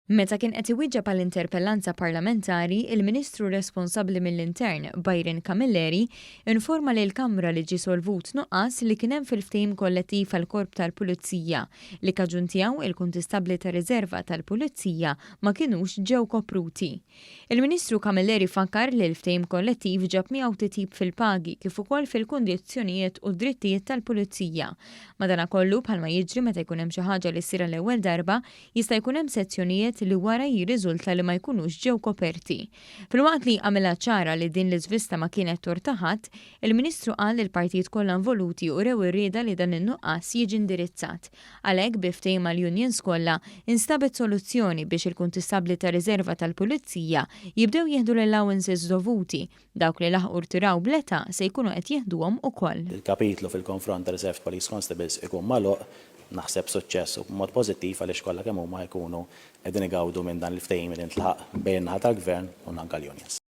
Meta kien qed iwieġeb għal interpellanza parlamentari, il-Ministru responsabbli mill-Intern, Byron Camilleri, informa lill-Kamra li ġie solvut nuqqas li kien hemm fil-ftehim kollettiv għall-Korp tal-Pulizija li kaġun tiegħu il-kuntistabbli ta' riserva tal-Pulizija ma kinux ġew kopruti. Il-Ministru Camilleri fakkar li l-ftehim kollettiv ġab miegħu titjib fil-pagi kif ukoll fil-kundizzjonijiet u d-drittijiet tal-Pulizija. Madanakollu, bħalma jiġri meta jkun hemm xi ħaġa li ssir għall-ewwel darba, jista' jkun hemm sezzjonijiet li wara jirriżulta li ma jkunux ġew koperti. Filwaqt li għamilha ċara li din l-iżvista ma kienet tort ta' ħadd, il-Ministru qal li l-partijiet kollha involuti urew ir-rieda li dan in-nuqqas jiġi indirizzat. Għalhekk, bi ftehim mal-unions kollha, instabet soluzzjoni biex il-kuntistabbli ta' riserva tal-Pulizija jibdew jieħdu l-allowances dovuti. Dawk li laħqu rtiraw bl-età se jkunu qed jieħduhom ukoll. Il-kapitlu fil-konfront ta' Reserved Police Constables ikun magħluq, naħseb b'suċċess u b'mod pożittiv għaliex kollha kemm huma jkunu qegħdin igawdu minn dan il-ftehim li ntlaħaq bejn in-naħa tal-Gvern u anke l-unions.